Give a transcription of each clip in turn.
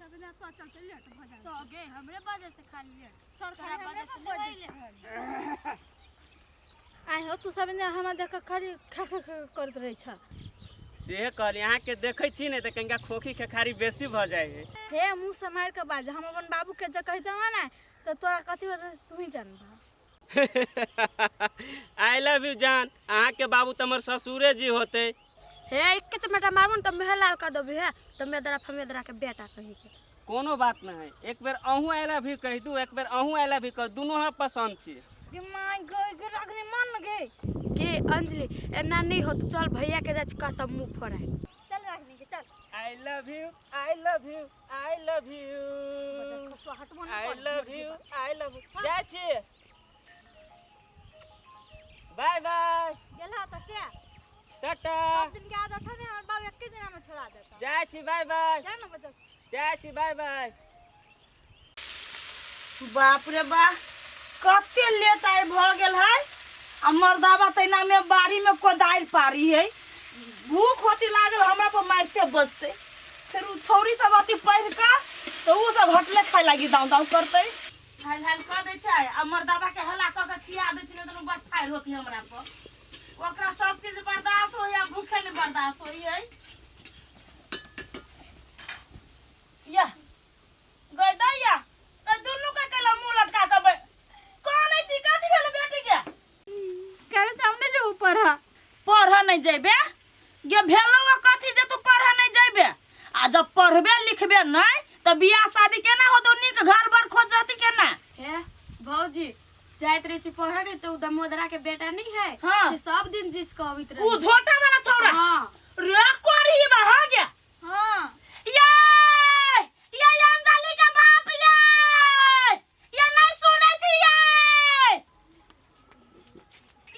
सब ना तो चलते लेट भ जाए। तो गे हमरे वजह से खाली लेट सर तोरा खाली वजह हमरे से पर नहीं बजै। ले आइ हो तू सब ने हमरा देख के खाली खा खा खा करत रहै छ। से कहली अहाँके देखै छी ने तऽ कनिका खोखी खेखारी बेसी भऽ जाइ है। हे मुँह सम्हारि के बाज, हम अपन बाबू के जे कहि देबऽ ने तऽ तोरा कथी होतै से तू ही जानबह। I love you जान। अहाँके बाबू तऽ हमर ससुरे जी होते। हे एक के चमेटा मारबो ने तऽ मुँहे लाल कऽ देबी। हे तऽ मेदरा फमेदरा के बेटा कही के। कोनो बात नहि है, एक बेर अहूँ I love you कहि दू, एक बेर अहूँ I love you कह, दुनू हमरा पसन्द छी। गे my गे, गे रागनी मान न गे। गे अंजलि एना नहीं हो, तो चल भैया के जाय कहता मुंह फोड़ाय। चल रागनी के चल। I love you, I love you, I love you, I love you, I love you. जाइ छी, बाय बाय। गेलहा तऽ से टाटा। सब दिन के आदत है ने, हमर बाबू एके दिन में छोड़ा देता। जाइ छी, बाय बाय। जा ना बच्चा। जाइ छी, बाय बाय। बाप रे बा, कते लेट आइ भऽ गेल है आ मर्दाबा तैना में बाड़ी में कोदारि पारी है। भूख होती लागल हमरा पर मारिते बजते। फेर उ छौरी सब अथी पढ़ि कऽ तऽ उ सब होटले खाय लागी दाँव दाँव करतै। हाल हाल कऽ दै छै आ मर्दाबा के हल्ला कऽ के खिया दै छै, नहि तऽ बड़ फायर होती हमरा पर। ओकरा सब चीज बर्दाश्त होइए, भूखे नहि बर्दाश्त होइए। या गई दैया तऽ दुनू के केला मुंह लटका के कानै छी? कथी भेल बेटी के? करे तऽ हम नहि जेबो पढ़ऽ। पढ़ऽ नहि जैबे गे? भेलौ आ कथी जे तू पढ़ऽ नहि जैबे? आ जब पढ़बे लिखबे नहि तऽ बियाह शादी केना होतौ? नीक घर बर खोजती केना? हे भौजी, जाइत रहे छी पढ़े ने तऽ उ दमोदरा के बेटा नहीं है, हाँ। से सब दिन जिस के अबैत रहे। उ झोटा वाला छौड़ा? हाँ। रे कोरी बा हो गया। हाँ। ये ये अंजलि के बाप, ये नहीं सुनै छी,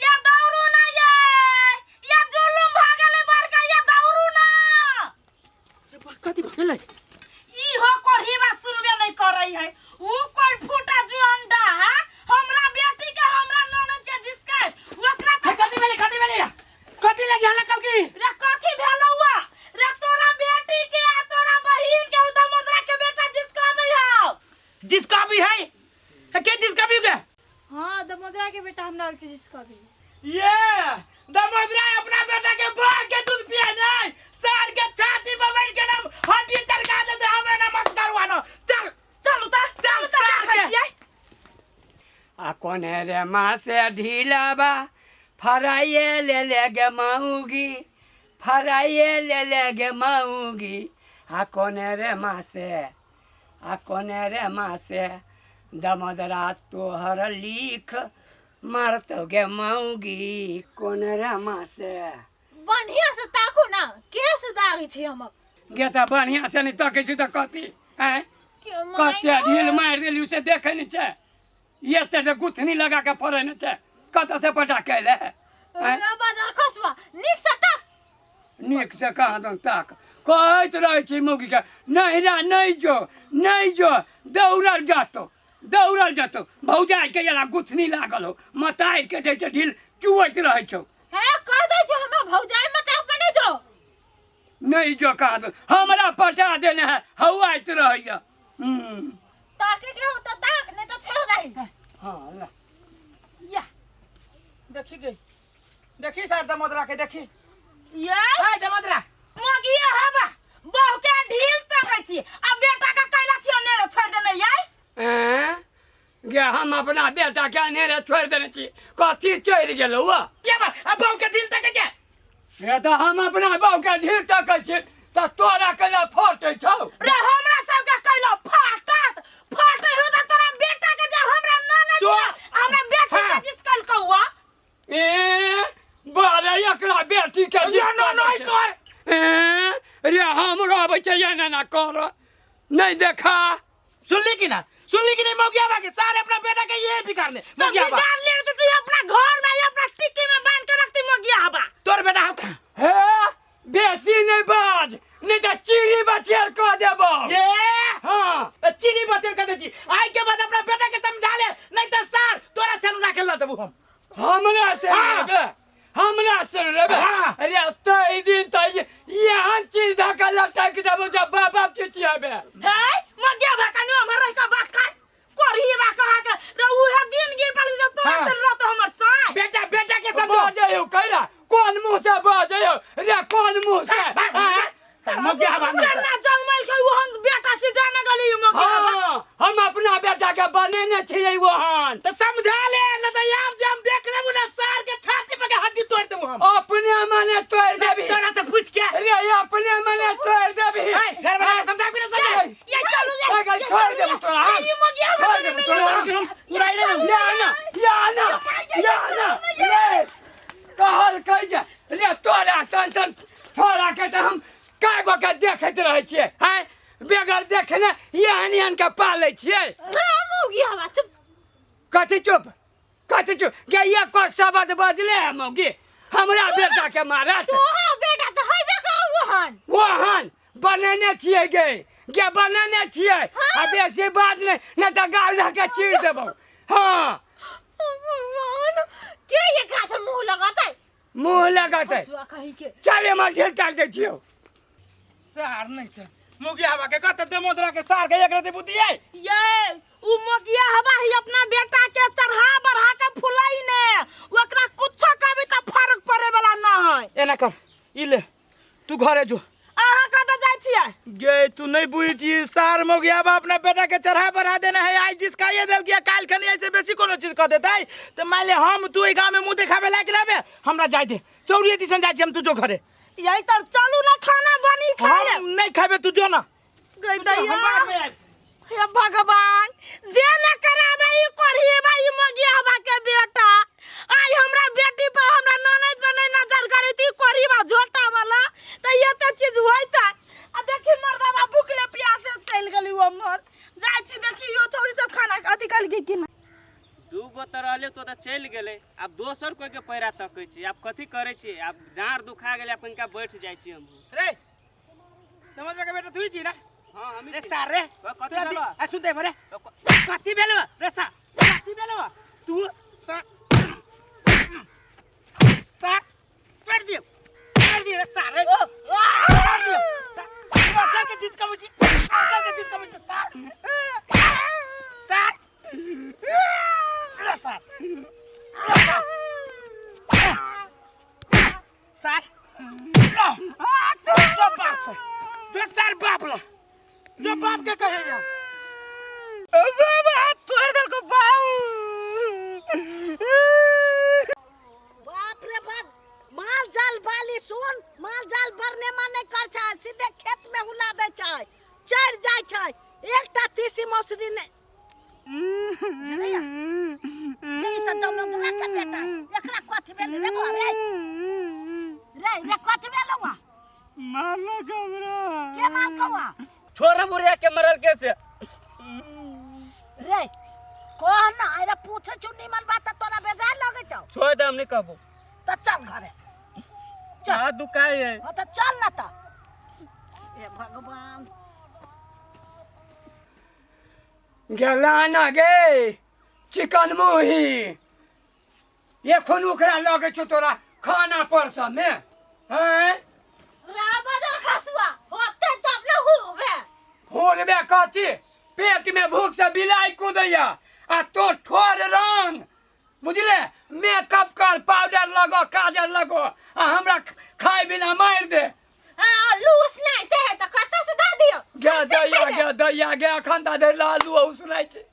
ये दौड़ू ना, ये जुलुम भ गेलै बड़का, ये दौड़ू ना। कथी भऽ गेलै? ई हो कोढ़ीबा सुनबे नहीं करै है। ऊ कोई फूटा जुअंडा है हमरा बेटी के, हमरा ननद के जिसका ओकरा हे, कथी भेलै? कथी भेलै? कथी लगी हल्ला कलकी? रे कथी भेलौआ रे? तोरा बेटी के आ तोरा बहिन के उ दमोदरा के बेटा जिसका अबै हौ। जिसका भी है के? जिसका भी के? हाँ, दमोदरा के बेटा हमरा और के जिसका भी। ये दमोदरा अपना बेटा के भाग के दूध पिया नहीं, सार के छाती पर बैठ के नाम हड्डी चरका देते। हमरा नमस्कार वानो चल चल उता चल सार के। आ कोने रे माँ से ढीला बा फराइए ले ले गे माऊगी, फराइए ले ले गे माऊगी। आ कोने रे माँ से, आ कोने रे माँ से दमोदरा तोहर लिख मारतो गे माऊगी, कोने रे माँ से। बढ़िया से ताकू ना, केस दागी छी हम। गे तऽ बढ़िया से नहि तकै छी तऽ कथी आँय? कते ढील मारि देली से देखै नहि छै? एते जे गुथनी लगा के फड़ै नहि छै, कतऽ से पटा के अयलै आँय? खसुआ नीक से ताक। नीक से कहाँ दन ताक। कहैत रहै छी मौगीके नहिरा नहि जो, नहि जो, दौड़ल जतौ, दौड़ल जतौ। भौजाइके एना गुथनी लागल हौ, मताइके जैसे ढील चुअैत रहै छौ। हे कह दै छै हमरा भौजाई मत अपने जो। नहीं जो कहाँ दन हमरा पटा देने है, हौआइत रहैया। हम्म। ताके के हो त ताक, नहीं तो छोड़ दही। हाँ ला। या देखी गई, देखी सर दमोदरा के देखी। ये हाय दमोदरा मगिया हबा बहु के ढील तकै छी आ बेटा के कैला छी अनेरे छोड़ देने यै? एँ गे, हम अपना बेटा के अनेरे छोड़ि देने छी? कथी चढ़ि गेलौ आ? ये बा आ बहु के ढील तकै छै। हे तऽ हम अपना बहू के ढील तकै छी तऽ तोरा कैला फटै छौ? रे हमरा सब के कैला फाटत? फाटे हो त तोरा बेटा के जे हमरा ननद के हमरा बेटी के हाँ। जिस कल कौआ। ए बारे एकरा बेटी के ये ना नहीं कर। ए रे, हमरो अबै छै एना ना कर नहीं देखा। सुनली कि ना? सुनली कि नहीं मौगिया बा के सारे अपना बेटा के ये बिगाड़ ले तो मौगिया बा बिगाड़ ले तो तू अपना घर में या अपना टिक्की में बांध के रखती मगिया हबा। तोर बेटा हौ कहाँ? हे बेसी नहीं बाज, नहीं तऽ चीनी बचेर कऽ देबो। ये हाँ चीनी बतेल कर दे छी। आई के बाद अपना बेटा के समझा ले, नहीं तो सार तोरा से ना खेल देबू हम। हमरा से हाँ। लेबे? हमरा से लेबे। हाँ। अरे तै दिन तै एहन चीज धऽ कऽ लटक देबौ जब बाप बाप चिचियाबे। हे मगिया बा कनी हमर रह के बात कर करही बा कहा के रे उहे दिन गिर पड़ी जब तोरा हाँ। से रहतो हमर साय। बेटा बेटा के समझो। बजैयौ कैला कोन मुँह से बजैयौ रे कोन मुँह से? आँय? मगिया बा नहीं। केना जन्मल छै ओहन बेटा से जाने गली मगिया बा। हाँ, हम अपना बेटा के बनेने छियै ओहन। तो समझा ले न तो आब जे हम देख लेबू ना सार के छाती पे के हड्डी तोड़ देबू हम। अपने मने तोड़ देबी। तोरा से पूछ के। रे अपने मने तोड़ देबी। ए, घर वाला के समझा कि ना समझा? ये चलू ये अगर छोड़ देबू तोरा हम। ये मगिया बा छोड़ देबू तोरा हम। हम उड़ाई ले देबू। या ना या ना या ना रे कहल कहै छै रे तोरा सन सन छोरा के तऽ हम कए गो के देखैत रहै छियै आँय बगैर देखने एहन एहन के पालै छियै। रे मौगी हवा चुप। कथी चुप कथी चुप गे एको शब्द बजले है मौगी हमरा बेटा के मारत। तोहर बेटा तऽ हेबे करू ओहन। ओहन बनेने छियै गे गे बनेने छियै। आ बेसी बात नहि नहि तऽ गाल धऽ के चीर देबौ। हाँ भगवान के एकरा से मुंह लगतै? मुंह लगतै। हसुआ कही के। चल एमहर ढेर टाक दै छियौ। सार नहीं त मोगिया हवा के कत दमोदरा के सार के एक रति बुद्धि है। ये उ मोगिया हवा ही अपना बेटा के चढ़ा बढ़ा के फुलाई ने ओकरा कुछो कभी त फर्क पड़े वाला न है। एना कर ई ले तू घरे जो। अहाँ कतऽ जाइ छियै? गे तू नहीं बुझी छी सार मोगिया बा अपना बेटा के चढ़ा बढ़ा देना है। आज जिसका ये दिल किया काल खनी ऐसे बेसी कोनो चीज कह देता है तो मान ले हम तू ई गांव में मुंह देखावे लायक रहबे। हमरा जाय दे चौरिये दिसन जाय छी हम तू जो घरे। यही तर चलू ना खाना बनी खा ले। हम नहीं खाबे तू जो ना। गई तू जो, हम दैया। बाद में आएब। हे भगवान जे न कराबे ई कोढ़िएबा ई मोगियाबा के बेटा आई हमरा बेटी पर हमरा ननैद पर नहीं नजर करे ती कोढ़िएबा झोटा वाला त ये त चीज होइत। आ देखी मर्दाबा भूखले प्यासे चलि गेली ओमहर। जाइ छी देखी यो छौरी सब खाना अथी कलकै कि नहि। दू गो तऽ रहले तो तऽ चलि गेलै आब दोसर कोइ के पैरा तकै छी आब कथी करै छी आब डाँड़ दुखा गेलै आब कनिका बैठ जाइ छी हमहूँ। रे समझ के बेटा तू ही छी ना? हाँ, हम ही रे छी। सार रे। कथी तोरा भेलौ? आ सुन दे रे। कथी भेलौ? रे सार, कथी भेलौ? तू सार, सार, कर दियो। कर दियो रे सार रे। कर दियो। सार, सार के चीज कमै छी। सार के चीज कमै छी, सार। सार। रे सार। रे सार। सार। जो बाप से। जो सार बाप ला। जो बाप के कहेगा। बाबा तोड़ देलको बाऊ। बाप रे बाप माल जाल बाली सुन माल जाल बरने मा नहीं कर छै सीधे खेत में हुला दे छै चढ़ जाय छै एकटा तीसी मौसरी ने रे ई त दमोदरा के बेटा एकरा कथी भेल रे बा रे रे रे कथी भेल हुआ? मारलक हमरा। के मारलकौ? छोड़ बुढ़िया के मरल कैसे? रे कह ना अरे पूछे छु निमन बात त तोरा बेजार लगै छौ। छोड़ दे हम नहीं कहबो। त चल घरे। चल। हाथ दुखाय है। हाँ त चल ना त। हे भगवान। गेला ना गे चिकन मुही एखन ओकरा लगै छौ तोरा खाना पर सबमे हैं? राबा खसुआ होते तब न होबे। होबे कथी? पेट में भूख से बिलाई कूदैया आ तो ठोर रंग बुझले मेकअप कर पाउडर लगो काजल लगो आ हमरा खाए बिना मारि दे। आलू उसनाइते है त कच्चा से दे दियो। गे दैया गे दैया गे अखन ता धरि आलू उसनाइ छै।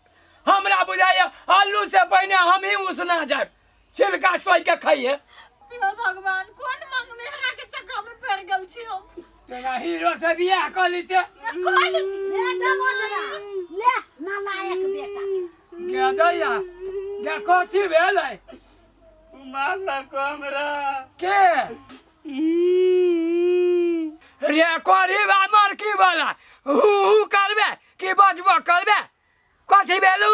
हमरा बुझाइया आलू से पहिने हम ही उसना जायब छिलका सोहि के खाइए। हे भगवान कोन मंग में हमरा के चक्कर में पड़ गेल छी हम। तेरा हीरो से बियाह कर लीते। ले दमोदरा ले नालायक बेटा। गे दैया गे कथी भेलै? मारलक हमरा। के रे करी बा मरकी वाला हु हु करबे कि बजबो करबे? कथी भेलौ?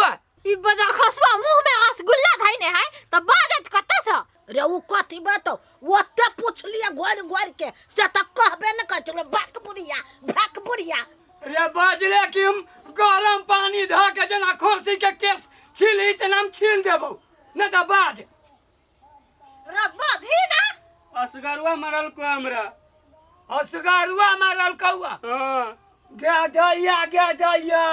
ई बजा खसुआ मुंह में रसगुल्ला धइने है त बाजत कत से? रे उ कथी बताउ ओते पुछलिए घोरि घोरि के से त कहबे न करै छलै भाक बुढ़िया भाक बुढ़िया। रे बजले कि हम गरम पानी धऽ के जेना खोसी के केस छीलही तेना हम छील देबौ नहीं त बाज। रे बाजही ना। असगरुआ मरल को हमरा। असगरुआ मारल कौआ? हाँ। गे दैया, गे दैया,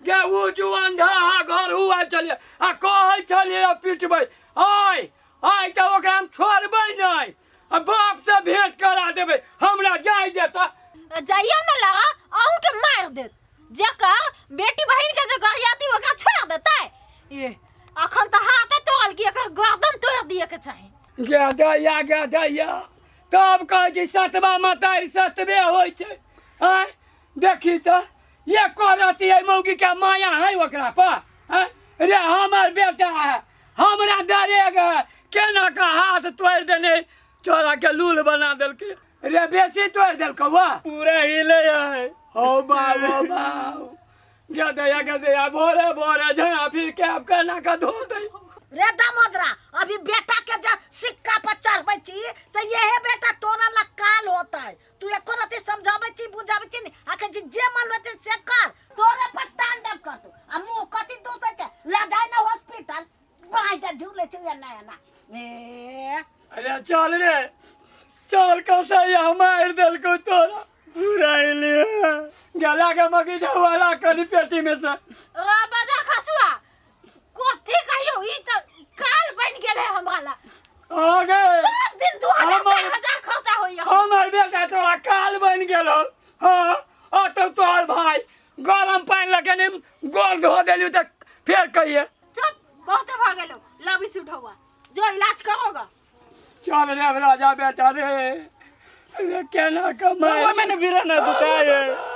गे उ जुआन ढहा घर हुआ चलिए आ कहै छलिए पिटबै। आय आय तऽ ओकरा हम छोड़बै नहि आ बाप से भेंट करा देबै। हमरा जाय देता। जाइयो न लगा, अहूँ के मार देत। जेकर बेटी बहिन के जे गरियाती ओकरा छोड़ देतै। ये अखन तऽ हाथे तोड़ल कि एकर गर्दन तोड़ दिए के चाही। गे दैया, गे दैया, तब कहै छै सतबा मतारि सतबे होइ छै। आँय देखी तऽ ये करत ये मौगी के माया है ओकरा पर। आँय रे हमर बेटा है, हमरा डरेग है, केना का हाथ तोड़ि देने चोरा के लूल बना देलकै रे। बेसी तोड़ि देलकौ वाह? पूरा हिले है। हो बाऊ, हो बाऊ, गे दैया, गे दैया, भोरे भोरे झड़ा फिर के आब केना का धो दै। रे दामोदरा, अभी बेटा के जे सिक्का पर चढ़बै छी से यहे बेटा तोरा ला काल होता है। तू एको रति समझाबै छी बुझाबै छी नि, आ कहै छी जे मन होतै से कर, तोरे पर तांडव करतौ। आ मुँह कथी दूसै छै, ले जाय ना हॉस्पिटल, बाँहि जा झूलै छै एना एना। ए अरे चल रे चल, कसैया मारि देलकौ तोरा। पूरा हिले। गला के मगी ढवाला कनी पेटी में से। रे बजा खसुआ, कथी कहियो, ई तऽ काल बनि गेल है हमरा ला। आ गे सब दिन 2000 4000 खर्चा होइया। हमर बेटा तोरा काल बनि गेल हौ। हाँ, आ तो तोहर भाई गरम पानि लऽ कनि गोल धो देलियौ तऽ फेर कहिए। चुप, बहुते भऽ गेलो लबी सुठौआ, जो इलाज करोगा। चल रे राजा बेटा रे, रे केना कमाई ओहिमे ने बिरा ना दुखाय है।